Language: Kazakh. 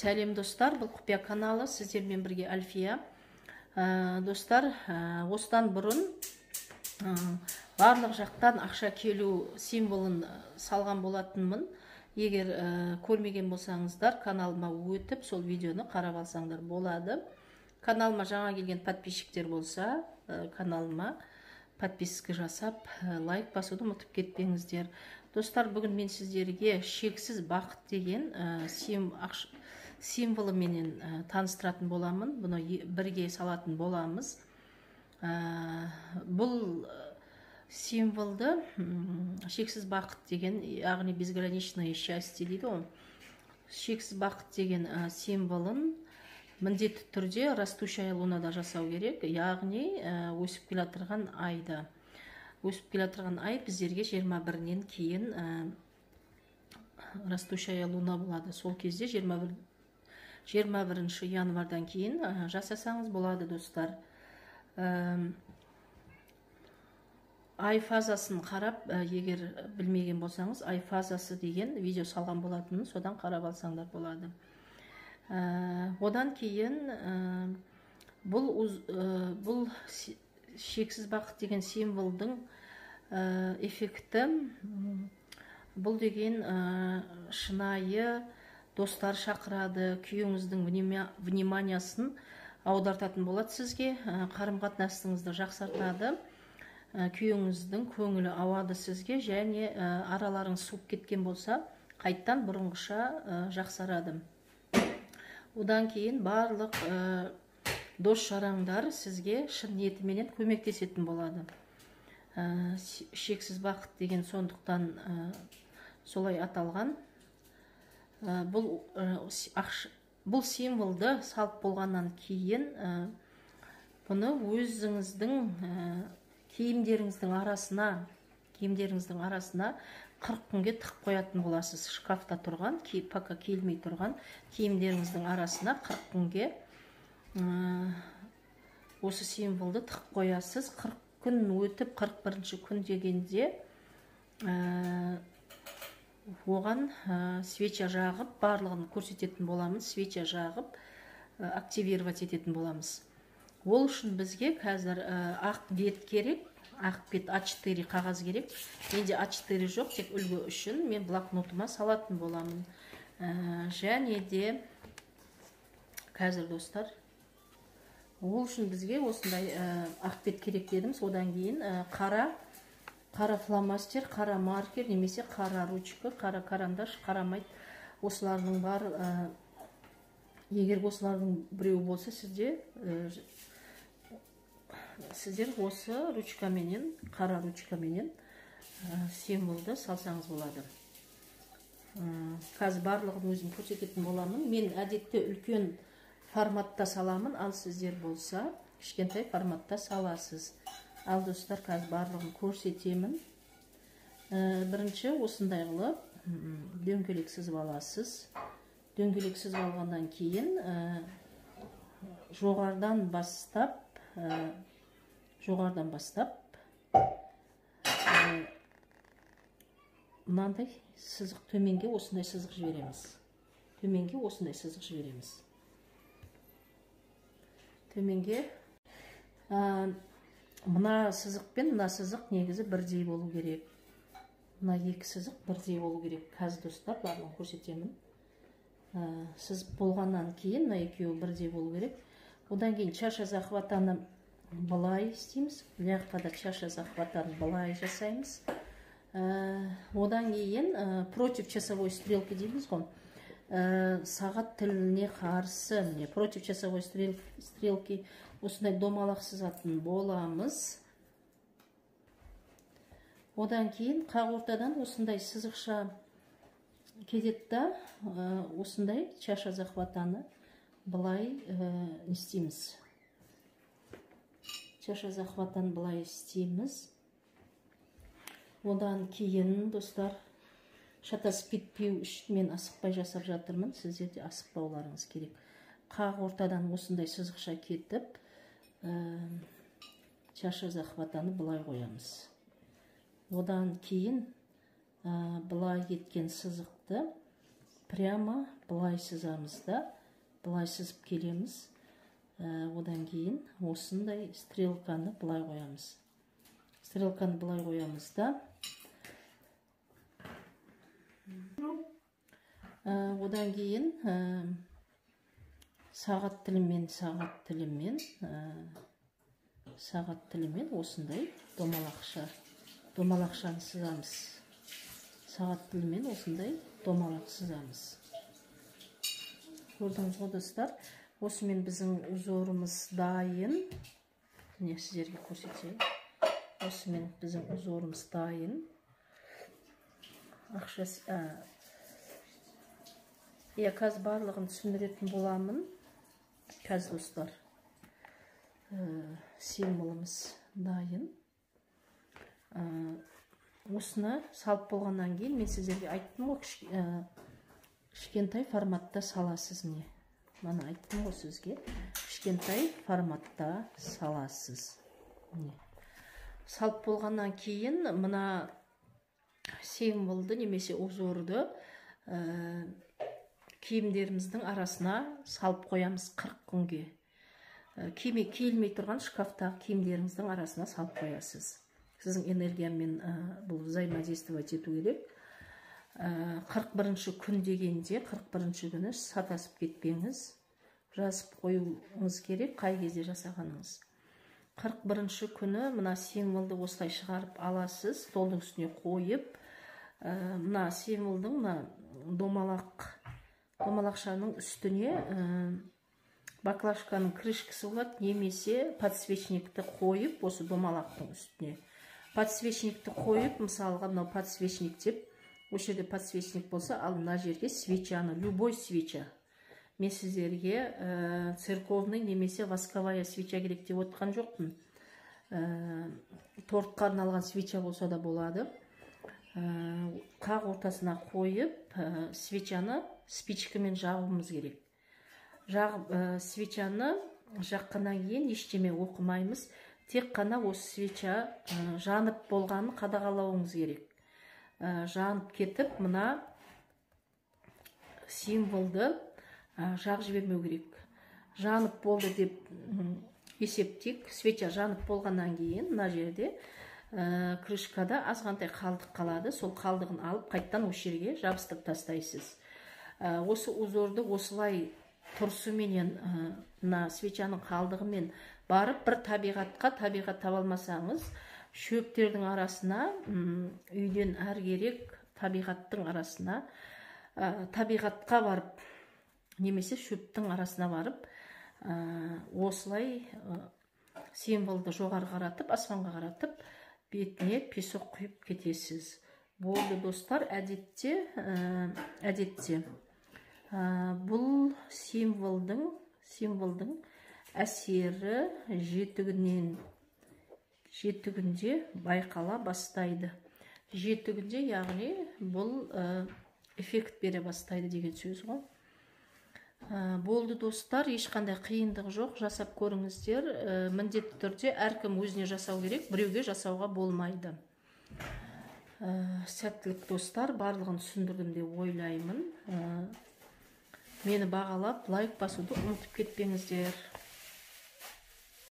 Сәлем, достар, бұл Құпия каналы, сіздермен бірге Альфия. Достар, осыдан бұрын барлық жақтан ақша келу символын салған болатынмын. Егер көрмеген болсаңыздар, каналыма өтіп, сол видеоны қарап алсаңдар болады. Каналыма жаңа келген подписчиктер болса, каналыма подписка жасап, лайк басуды ұмытып кетпеңіздер. Достар, бүгін мен сіздерге шексіз бақыт деген символыменен таныстыратын боламын. Бұны бірге салатын боламыз. Бұл символды шексіз бақыт деген, яғни безграничное счастье дейді ғой. Шексіз бақыт деген символын міндетті түрде растущая лунада жасау керек, яғни өсіп келе жатырған айда. Өсіп келе жатырған ай біздерге 21-нен кейін растущая луна болады. Сол кезде 21 январдан кейін жасасаңыз болады, достар. Ай фазасын қарап, егер білмеген болсаңыз, ай фазасы деген видео салған болатынмын, содан қарап алсаңдар болады. Одан кейін бұл шексіз бақыт деген символдың эффекті, бұл деген шынайы достар шақырады, күйеуіңіздің вниманиясын аудартатын болады сізге, қарым-қатынасыңызды жақсартады, күйеуіңіздің көңілі ауады сізге, және араларыңыз суып кеткен болса, қайттан бұрынғыша жақсарады. Одан кейін барлық дос жараңдар сізге шын ниетіменен көмектесетін болады. Шексіз бақыт деген сондықтан солай аталған. Бұл символды салып болғаннан кейін бұны өзіңіздің киімдеріңіздің арасына 40 күнге тығып қоятын боласыз. Шкафта тұрған, пока киілмей тұрған киімдеріңіздің арасына 40 күнге осы символды тығып қоясыз. 40 күн өтіп, 41-ші күн дегенде оған свеча жағып, барлығын көрсететін боламыз, свеча жағып, активировать ететін боламыз. Ол үшін бізге қазір ақ бет керек, ақ бет А4 қағаз керек. Менде А4 жоқ, тек үлгі үшін мен блокнотыма салатын боламын. Және де қазір, достар, ол үшін бізге осындай ақ бет керек дедім. Содан кейін қара фломастер, қара маркер немесе қара ручка, қара карандаш, қарамайды. Осылардың бар, егер осылардың біреуі болса, сіздер осы ручкаменен, қара ручкаменен символды салсаңыз болады. Қазір барлығын өзім көрсететін боламын. Мен әдетте үлкен форматта саламын, ал сіздер болса кішкентай форматта саласыз. Ал достар, қазір барлығын көрсетемін. Бірінші осындай қылып дөңгелек сызып аласыз. Дөңгелек сызып алғаннан кейін жоғарыдан бастап мынандай сызық төменге осындай сызық жібереміз. Төменге осындай сызық жібереміз. Төменге мына сызық пен мына сызық негізі бірдей болу керек. Мына екі сызық бірдей болу керек. Қазір, достар, барлығын көрсетемін. Сызып болғаннан кейін мына екеуі бірдей болу керек. Одан кейін чаша захватаны былай істейміз. Мына жақта да чаша захватаны былай жасаймыз. Одан кейін против часовой стрелки дейміз ғой. Сағат тіліне қарсы, міне, против часовой стрелки осындай домалақ сызатын боламыз. Одан кейін қақ ортадан осындай сызықша кетеді да, осындай чаша захватаны былай істейміз. Чаша захватаны былай істейміз. Одан кейін, достар, шатасып кетпеу үшін мен асықпай жасап жатырмын, сіздер де асықпауларыңыз керек. Қақ ортадан осындай сызықша кетіп, чаша захватаны былай қоямыз. Одан кейін былай кеткен сызықты Прямо былай сызамыз да, былай сызып келеміз. Одан кейін осындай стрелканы былай қоямыз. Стрелканы былай қоямыз да. Одан кейін сағат тілімен осындай домалақшаны сызамыз. Сағат тілімен осындай домалақ сызамыз. Көрдіңіз ғой, достар? Осымен біздің узорымыз дайын. Міне, сіздерге көрсетейін. Осымен біздің узорымыз дайын. Ақша, иә, қазір барлығын түсіндіретін боламын. Қазір, достар, символымыз дайын. Осыны салып болғаннан кейін мен сіздерге айттым ғой, кішкентай форматта саласыз. Міне, мана айттым ғой сізге, кішкентай форматта саласыз. Міне, салып болғаннан кейін мына символды немесе узорды киімдеріміздің арасына салып қоямыз 40 күнге. Киілмей тұрған шкафтағы киімдеріңіздің арасына салып қоясыз. Сіздің энергиямен бұл взаимодействовать ету керек. 41-ші күн дегенде, 41-ші күні сатасып кетпеңіз. Жазып қоюыңыз керек, қай кезде жасағаныңыз. 41-ші күні мына символды осылай шығарып аласыз, столдың үстіне қойып, мына символдың мына домалақшаның үстіне баклажканың крышкасы болады, немесе подсвечникті қойып, осы домалақтың үстіне подсвечникті қойып, мысалға мынау подсвечник деп, осы жерде подсвечник болса, ал мына жерге свечаны, любой свеча. Мен сіздерге церковный немесе восковая свеча керек деп отқан жоқпын. Тортқа арналған свеча болса да болады. Қақ ортасына қойып, свечаны спичкамен жағуымыз керек. Свечаны жаққаннан кейін ештеме оқымаймыз. Тек қана осы свеча жанып болғанын қадағалауыңыз керек. Жанып кетіп, мына символды жағып жібермеу керек. Жанып болды деп есептейік. Свеча жанып болғаннан кейін мына жерде крышкада азғантай қалдық қалады. Сол қалдығын алып қайттан осы жерге жабыстырып тастайсыз. Осы узорды осылай тұрсыменен, мына свечаның қалдығымен барып бір табиғатқа, табиғат таба алмасаңыз, шөптердің арасына, үйден әргерек табиғаттың арасына, табиғатқа барып, немесе шөптің арасына барып, осылай символды жоғары қаратып, аспанға қаратып, бетіне песок құйып кетесіз. Болды, достар, әдетте бұл символдың әсері 7 күнде байқала бастайды. 7 күнде, яғни бұл эффект бере бастайды деген сөз ғой. Болды, достар, ешқандай қиындық жоқ, жасап көріңіздер. Міндетті түрде әркім өзіне жасау керек, біреуге жасауға болмайды. Сәттілік, достар, барлығын түсіндірдім деп ойлаймын. Мені бағалап, лайк басуды ұмытып кетпеңіздер.